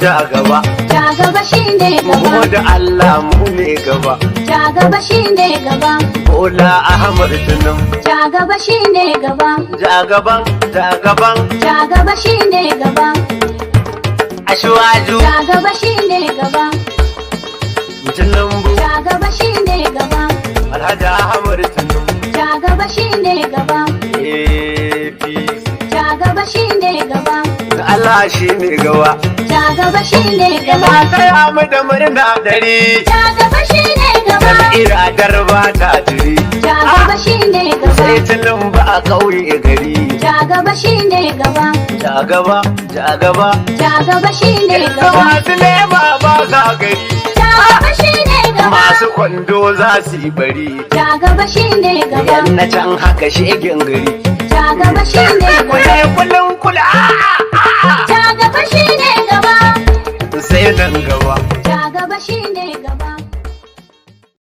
ja gaba. Ja gaba shine Mu gaba. da Allah mu ne gaba. Ja gaba shine gaba. Bola Ahmad Tinubu. Ja gaba shine gaba. Ja gaban, ja gaban. Ja gaba shine gaba. Asiwaju. Ja gaba shine gaba. Tinubu. Ja gaba shine gaba. Alhaji Ahmad Tinubu. Ja gaba shine gaba. APC. Ja gaba shine gaba. Allah shi ne gaba. Ja gaba shine gaba. Ina taya mu da murna dari. Ja gaba shine gaba. Jam'iyyar garba ta jiri. Ja gaba shine gaba. Sai Tinubu a ƙauye gari. Ja gaba shine gaba. Ja gaba, ja gaba. Ja gaba shine gaba. Masu lema ba sa gari. Ja gaba shine gaba. Masu kwando za su yi bari. Ja gaba shine gaba. Yan na can haka shegen gari. Ja gaba shine gaba. Kule kulun kula. Ja gaba shine gaba. Sai nan gaba. Ja gaba shine gaba.